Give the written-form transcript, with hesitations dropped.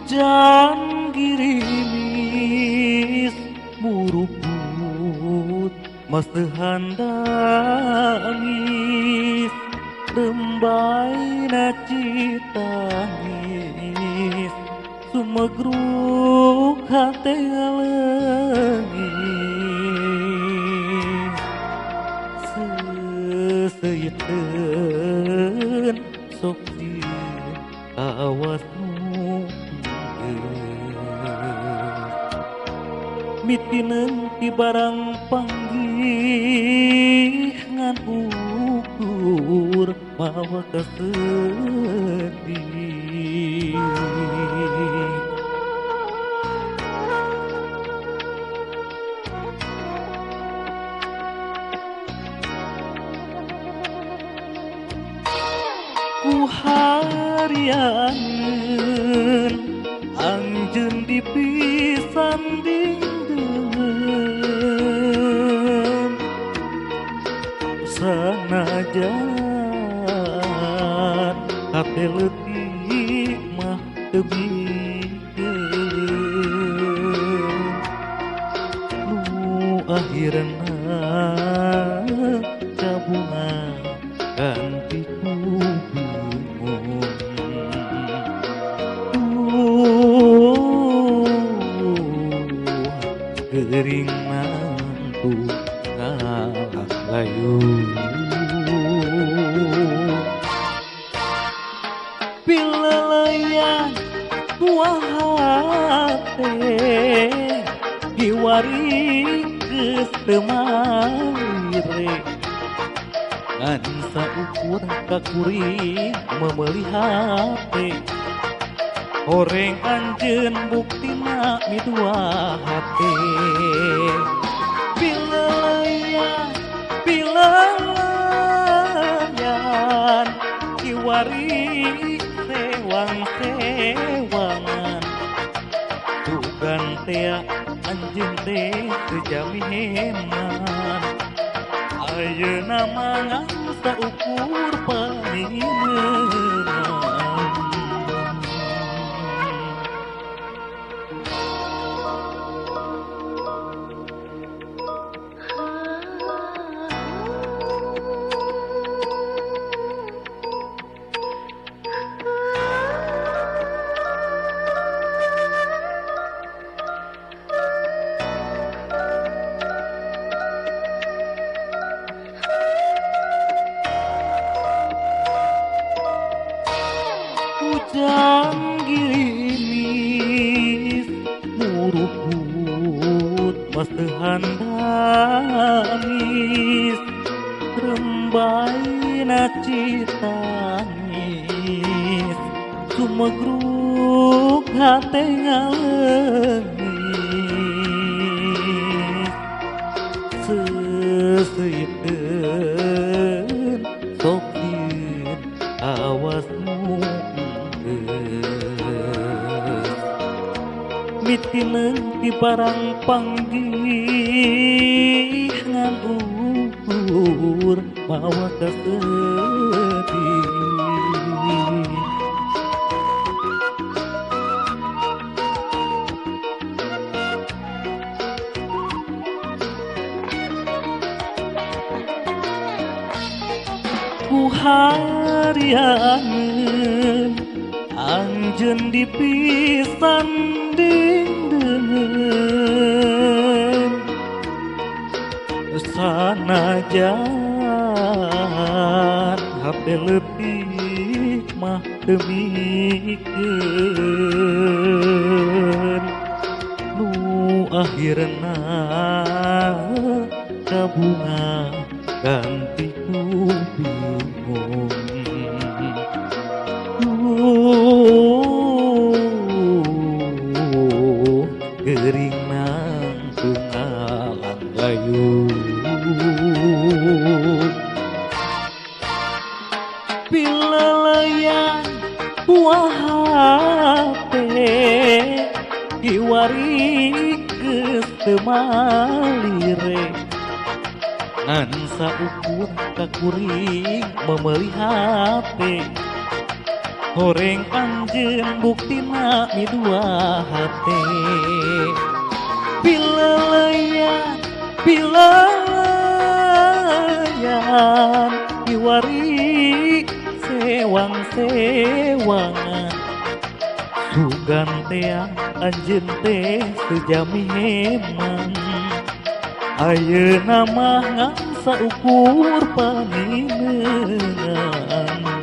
Hujan girimis muruput masehan damis rembaina citangis sumegruk hate ngaleungis seuseuyeun sok sieun awas nu mitineun ti barang panggih ngan ukur mawa kasedih. Ku harianeun anjeun dipisanding deungeun sanajan hate leutik mah teu bikeun nu akhirna kabunga ganti ku bingung. Gering mampu ngalah layu pileleyan buah hate diwari geus teu malire ngan saukur ka kuring memeuli hate horeng anjeun buktina midua hate. Pileleyan pileleyan kiwari sewang-sewangan sugan tea anjeun teh teu jami heman ayeuna mah ngan saukur pangineun. Hujan girimis muruput masehan damis rembaina citangis sumegruk hate ngaleungis seuseuyeun sok sieun awas nu mitineun ti barang panggih ngan ukur mawa kasedih. Ku harianeun anjeun dipisanding deungeun sanajan hate leutik mah teu mikeun nu akhirna kabunga ganti ku bingung. Gering nangtung ngalang layu pileleyan buah hate kiwari geus teu malire ngan saukur ka kuring memeuli hate Horeng anjeun buktina midua hate. Pileleyan pileleyan kiwari sewang-sewangan. Sugan tea anjeun teh sejami heman. Ayeuna mah ngan saukur panineungan.